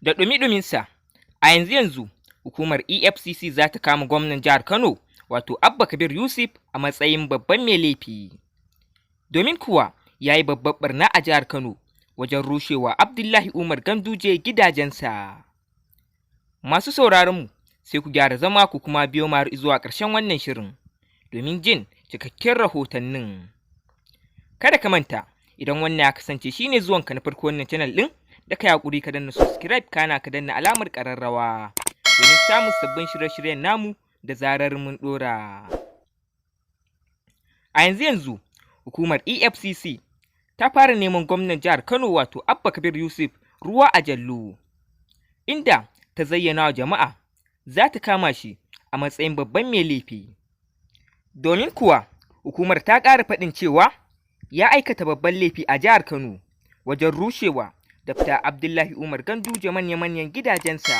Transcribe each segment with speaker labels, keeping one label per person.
Speaker 1: Da ɗumi-ɗuminsa, a yanzu hukumar EFCC za ta kama gwamnan jihar Kano, wato Abba Kabir Yusuf, a matsayin babban mai laifi. Domin kuwa ya yi babbar ɓarna a jihar Kano wajen rushewa Abdullahi Umar Ganduje gidajensa. Masu sauraronmu, sai ku gyara zama ku kuma biyo mu har zuwa ƙarshen wannan shirin domin jin cikakken rahotannin. Kada ka manta, idan wannan ya kasance shine zuwanka na farko wannan channel ɗin, da ka haƙuri ka danna subscribe, kana ka danna alamar ƙararrawa domin samun sabbin shirye-shiryen namu da zarar mun ɗora. A yanzu hukumar EFCC ta fara neman gwamnan jihar Kano, wato Abba Kabir Yusuf, ruwa a jallo, inda ta zayyana wa jama'a za ta kama shi a matsayin babban mai laifi. Domin kuwa hukumar ta ƙara faɗin cewa ya aikata babban laifi a jihar Kano wajen rushewa Dr. Abdullahi Umar Ganduje manya-manyan gidajensa.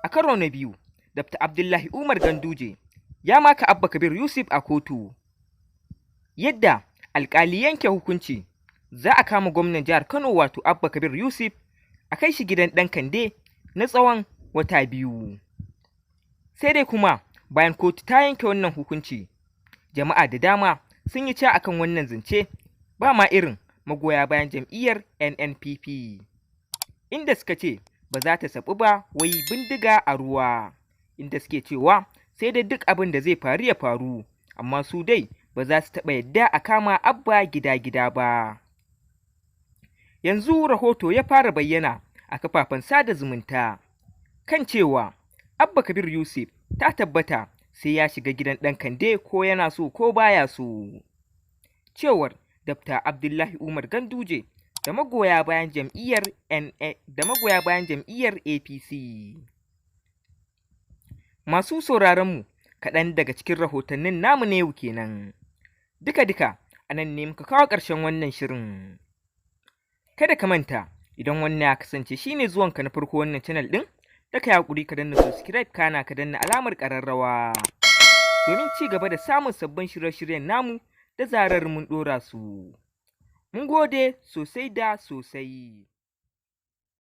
Speaker 1: A karo na biyu, Dr. Abdullahi Umar Ganduje ya maka Abba Kabir Yusuf a kotu. Yadda alƙali yanke hukunci, za a kama gwamnan jihar Kano, wato Abba Kabir Yusuf, a kai shi gidan ɗan Kande na tsawon wata 2. Sai dai kuma bayan kotu ta yanke wannan hukunci, jama'a da dama sun yi ca akan wannan zance, ba ma irin magoya bayan jam'iyyar NNPP, inda suka ce ba za ta saɓu ba, wai bindiga a ruwa, inda suke cewa sai dai duk abin da zai faru ya faru, amma su dai ba za su taɓa yadda a kama Abba gida-gida ba. Yanzu rahoto ya fara bayyana a kafafen sada zumunta kan cewa Abba Kabir Yusuf ta tabbata sai ya shiga gidan ɗan Kande, ko yana so ko baya so. Cewar Dr. Abdullahi Umar Ganduje da magoya bayan jam'iyyar APC. Masu sauraronmu, kaɗan daga cikin rahotannin namu na yau kenan. Duka-duka a nan ne muka kawo ƙarshen wannan shirin. Kada ka manta, idan wannan ya kasance shine zuwanka na farko wannan channel ɗin, da ka haƙuri ka danna subscribe, kana ka danna alamar ƙararrawa domin ci gaba da samun sabbin shirye-shiryen namu da zarar mun ɗora su. Mun gode sosai da sosai.